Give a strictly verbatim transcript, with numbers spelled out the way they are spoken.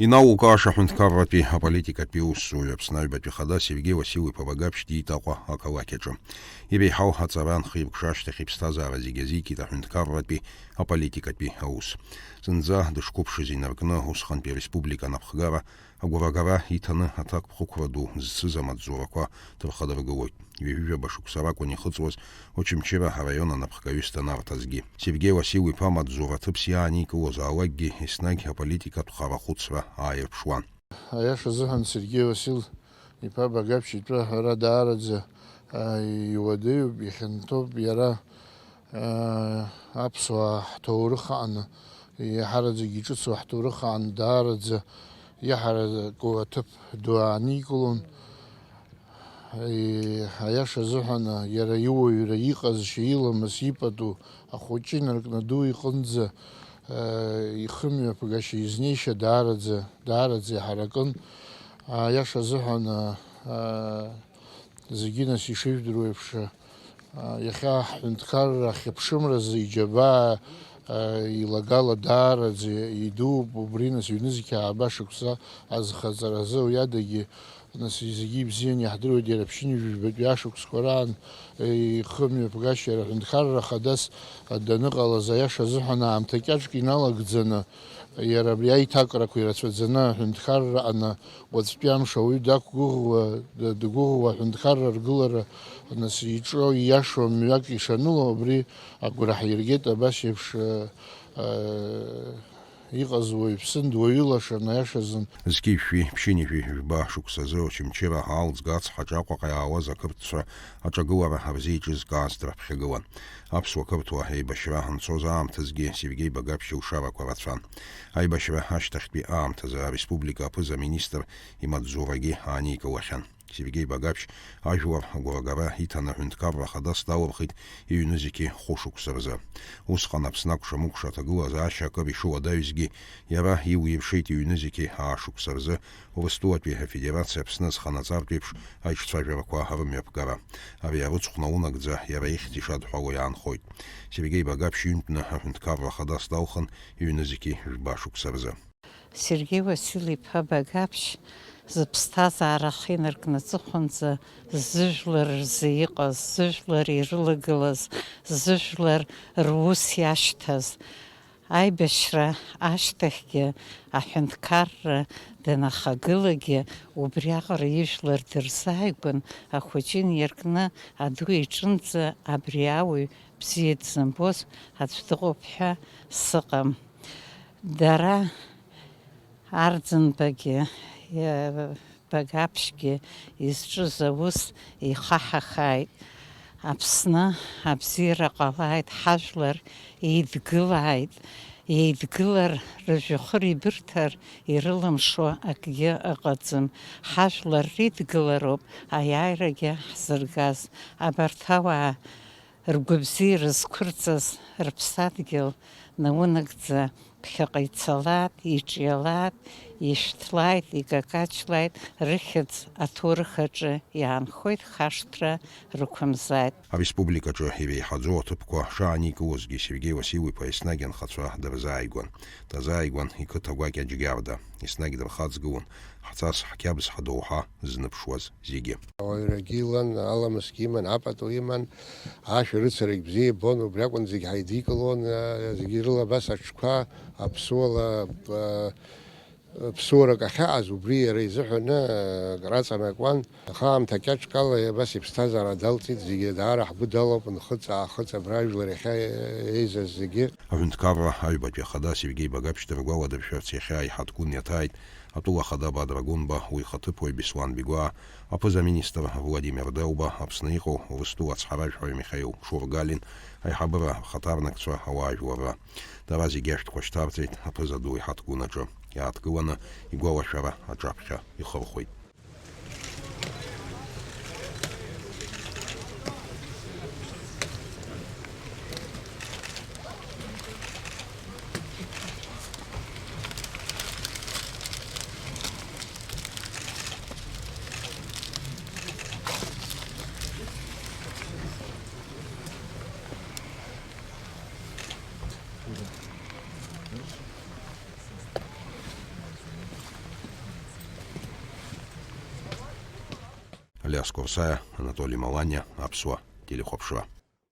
Инаукааша аҳәынҭқарратәи аполитикатәи аусзуҩы, Аԥсны аҩбатәи ахада Сергеи Васил-иԥа Багаԥшь диит Аҟәа ақалақь аҿы. Иреиҳау аҵара анхеиқәша ашьҭахь иԥсҭазаара зегьы азикит аҳәынҭқарратәи аполитикатәи аус. Зынӡа дышқәыԥшыз инаркны, усҟантәи ареспублика анапхгара агәарагара иҭаны аҭакԥхықәра ду зцыз амаҵзурақәа дырхадыргылоит. Ҩажәижәаба шықәса ракәын ихыҵуаз Очамчыра араион анапхгаҩыс данарҭазгьы. Сергеи Васил-иԥа амаҵзура аҭыԥс иааникылозаалакгьы, еснагь аполитикатә харахәыцра ааирԥшуан. Аиаша азыҳәан, Сергеи Васил-иԥа Багаԥшь итәы аҳәара даараӡа, а, иуадаҩуп, ихьанҭоуп иара. Аԥсуаа ҳҭоурых аҟны, иаҳараӡак иҿыцу ҳҭоурых аҟны даараӡа иаҳараку аҭыԥ ду ааникылон. Аиаша азыҳәан, иара иуаҩра, иҟазшьа, иламыс, ипату ахәыҷы инаркны аду иҟынӡа ихымҩаԥгашьа, изнеишьа даараӡа, даараӡа иҳаракын. Аиаша азыҳәан, зегьы нас ишыжәдыруа еиԥш, иахьа ҳҳәынҭқарра ахьыԥшымразы иџьабаа, илагала даараӡа идууп, убри нас ҩнызқь ааба шықәса азхаҵаразы, уи адагьы, нас зегьы ибзианы иаҳдыруеит, иара ԥшьынҩажәи жәбатәи ашықәсқәа раан ихымҩаԥгашьа, иара аҳәынҭқарра хадас даныҟалаз, аиаша азыҳәан, аамҭа кьаҿк иналагӡаны, иара абри аиҭакрақәа ирацәаӡаны аҳәынҭқарра аҟны, уаҵәтәи амш ауаҩы дақәгәыӷуа, д-, дгәыӷуа аҳәынҭқарра ргылара, нас, иҿо, ииашоу мҩак ишаныло, абри агәра ҳиргеит, абас еиԥш, э, э, иҟаз уаҩԥсын, дуаҩы лашан, аиашазын. Зқьи жәшәи ԥшьынҩажәи жәба шықәсазы Очамчыра аалӡга ацҳаҿы Аҟәаҟа иаауаз ақырҭцәа аҿагылара рзеиҿызкааз драԥхьагылан. Аԥсуа-қырҭуа еибашьра анцоз аамҭазгьы Сергеи Багаԥшь илшарақәа рацәан. Аибашьра ашьҭахьтәи аамҭазы ареспублика аԥыза-министр имаҵзурагьы ааникылахьан. Сергеи Багаԥшь ажәлар агәра-гара иҭаны аҳәынҭқарра хадас далырхит иҩнызқьи хәышықәса рзы. Усҟан Аԥсны акәша-мыкәша аҭагылазаашьа акыр ишыуадаҩызгьы, иара иуиршеит иҩнызқьи аашықәса рзы Урыстәылатәи Афедерациа Аԥсны зханаҵартә еиԥш аиҿцәажәарақәа рымҩаԥгара. Ари арыцхә наунагӡа иара ихьӡ ишадҳәало иаанхоит. Сергеи Багаԥшь ҩынтәны аҳәынҭқарра хадас далхын ҩнызқьи жәба шықәса рзы. Сергеи Васил-иԥа Багаԥшь зыԥсҭазаара ахы инаркны аҵыхәанӡа зыжәлар рзы иҟаз, зыжәлар ирылагылаз, зыжәлар рус иашьҭаз, аибашьра ашьҭахьгьы аҳәынҭқарра данахагылагьы убриаҟара ижәлар дырзааигәан, ахәыҷы инаркны аду иҿынӡа абри ауаҩ бзиа дзымбоз аӡә дыҟоуп ҳәа сыҟам. Дара Арӡынбагьы, Багаԥшьгьы изҿыз аус ихаҳахааит. Аԥсны абзиара ҟалааит, ҳажәлар еидгылааит. Еидгылар, рыжәҩахыр ибырҭар ирылымшо акгьы ыҟаӡам. Ҳажәлар ридгылароуп аиааирагьы ҳзыргаз. Абарҭ ауаа ргәабзиара зқәырҵаз рыԥсадгьыл наунагӡа ԥхьаҟа ицалааит, иҿиалааит, ишәҭлааит, икакаҷлааит, рыхьӡ аҭоурых аҿы иаанхоит, хашҭра рықәымзааит. Ареспубликаҿы иреиҳаӡоу аҭыԥқәа шааникылозгьы Сергеи Васил-иԥа еснагь анхацәа дырзааигәан. Дазааигәан иқыҭа гәакьа Џьгьарда. Еснагь дырхаҵгылон, ҳҵас, ҳқьабз, ҳдоуҳа зныԥшуаз зегьы. Ауаҩрагьы илан, аламысгьы иман, апату иман, ашәарыцарагь бзиа ибон, убри акәын зегь ҳаидикылон, зегьы рыла абас аҽқәа аԥсуала, ԥсуарак ахьаҟаз, убри иара изыҳәаны, э, раҵанакуан. Аха аамҭа кьаҿк ала абас иԥсҭазаара далҵит, зегьы даара ҳгәы далоуп, нхыҵ-аахыҵ абра ажәлар иахьа еизаз зегьы. Аҳәынҭқарра аҩбатәи ахада Сергеи Багаԥшь дыргәаладыршәарц иахьа аиҳаҭгәын иаҭааит атәыла ахада Бадра Гәынба, уи ихаҭыԥуаҩ Беслан Бигәаа, аԥыза-министр Владимир Делба, Аԥсны иҟоу Урыстәыла ацҳаражәҳәаҩ Михаил Шургалин, аиҳабыра рхаҭарнакцәа, ауаажәларра. Дара зегьы ашәҭқәа шьҭарҵеит аԥыза ду иҳаҭгәын аҿы. Иааҭгыланы игәалашәара аҿаԥхьа ихырхәеит. Алиас Корсаиа, Анатоли Маланиа, Аԥсуа телехәаԥшра.